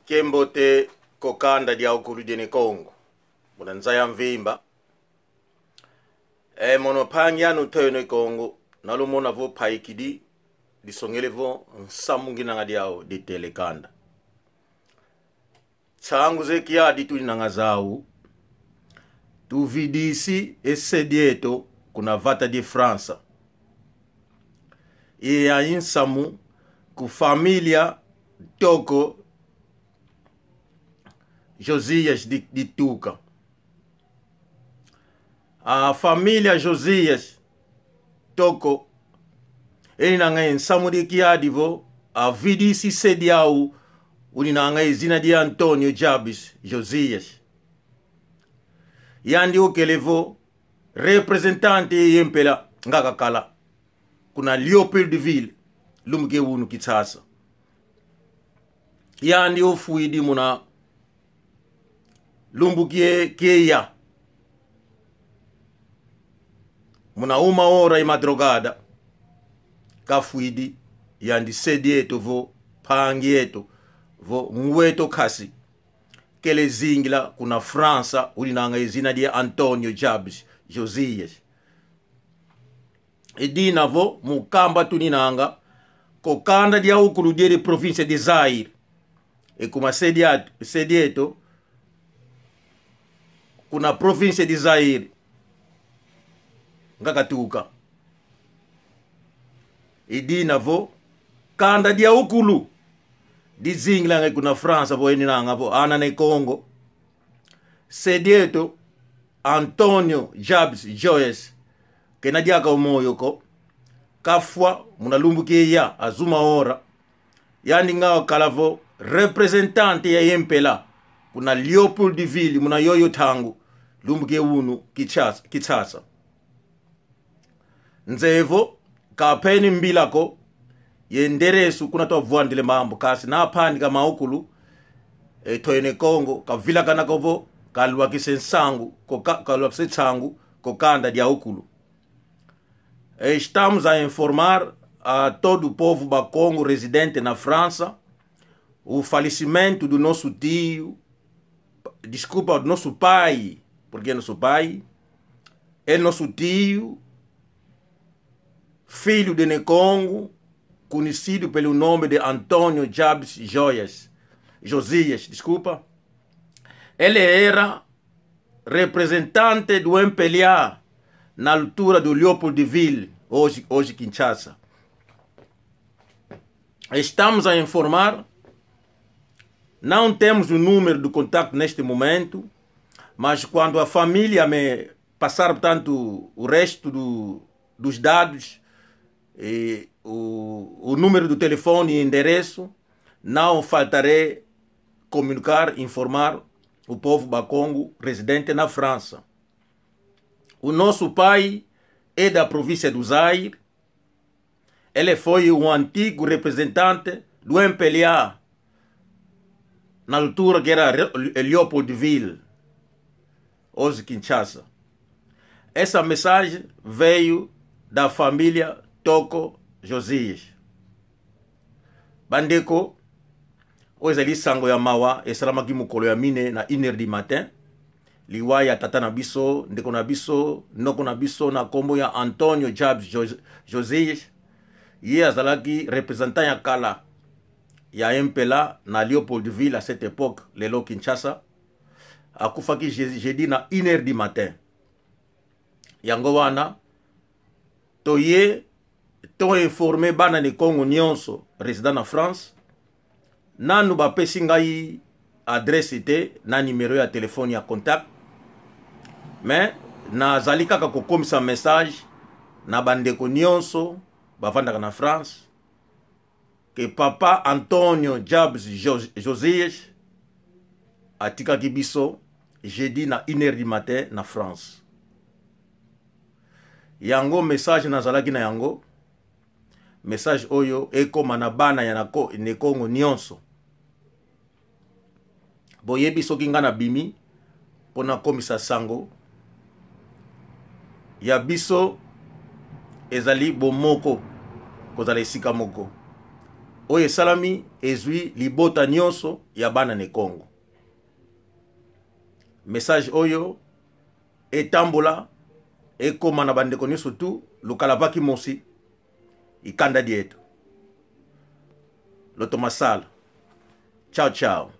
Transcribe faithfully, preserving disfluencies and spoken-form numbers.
Kiambote ko kanda diawukulu dia Ne Kongo muna nza ya mvimba. E mono mpangi anu Toyo Ne Kongo, na lumona vo mpaikidi disongele vo nsamu nginanga diau ditele kanda. Nsangu ze kiadi tuninanga zau: tuvidisi e se dieto kuna vata die França. Iya i nsamu ku família Toko Josias di, dituka. A família Josias Toko eninanga e nsamu die kiadi vo avidisi se diau uninanga e zina di António Jabes Josias. Yandi okele vo representante ye MPLA nga kakala kuna Léopoldville, lumbu kie unu Kinshasa. Yandi ofwidi muna lumbu kie, kieya, muna uma hora ye madrugada. Kafwidi, yandi se dieto vo mpangi eto, vo ngweto kasi, kele zingila kuna França, uninanga e zina di António Jabes Josias. I dina vo mu kamba tuninanga ko kanda diawukulu die, die província de Zaire. E kuma se dia-, se dieto kuna província de Zaire nga katuka. I dina vo kanda diawukulu dizingilanga kuna França, vo eninanga vo ana Ne Kongo. Se dieto António Jabes Josias, kena diaka o moyo ko, kafwa muna lumbu kieya, a zuma hora. Yandi nga wakala vo representante ya MPLA kuna Léopoldville muna yoyo ntangu, lumbu kie unu Kinshasa, Kinshasa. Nzeye vo kapeni mbila ko ye nderesu kuna twavwandile mambu, kasi na mpanika mawukulu, e, Toyo Ne Kongo kavilakana ko vo kalwakise nsangu ko ka-, kalwakise nsangu ko kanda diawukulu. Estamos a informar a todo o povo Bakongo residente na França o falecimento do nosso tio, desculpa, do nosso pai, porque é nosso pai, é nosso tio, filho de Ne Kongo, conhecido pelo nome de António Jabes Joias, Josias, desculpa. Ele era representante do MPLA na altura do Leopoldville, hoje, hoje Kinshasa. Estamos a informar, não temos o número do contacto neste momento, mas quando a família me passar, portanto, o resto do, dos dados, e o, o número do telefone e endereço, não faltarei comunicar, informar o povo Bakongo residente na França. O nosso pai é da província do Zaire. Ele foi um antigo representante do MPLA na altura que era Re-, Leopoldville, hoje Kinshasa. Essa mensagem veio da família Toko Josias. Bandeko, oyo ezali sango ya mawa, esalamaki mokolo ya mine na une heure du matin. Liwa ya tata na biso, ndeko na biso, noko na biso, na kombo ya Antonio Jabes Jo-, Josias. Ye azalaki représentant ya kala ya MPLA na Leopoldville à cette époque, lelo Kinshasa. Akufaki je-, jeudi na une heure du matin. Yango wana, toye to informer bana Ne Kongo nyonso résident na France. Nanu bapesi ngai adresse te na numéro ya téléphone ya contact. Mais nazali kaka kokomisa message na bandeko nyonso bavandaka na France que papa Antonio Jabes Jo-, Josias atikaki biso jeudi na une heure du matin na France. Yango message nazalaki na yango, message oyo ekoma na bana ya na ko-, Ne Kongo nyonso. Boyebi soki nga nabimi mpo nakomisa sango ya biso ezali bomoko, kozala esika moko. Oyo esalami ezwi libota nyonso ya bana Ne Kongo. Message oyo etambula, ekoma na bandeko nyonso tu, lukala va kimosi, i kanda dieto. Lutoma sala. Ciao, ciao.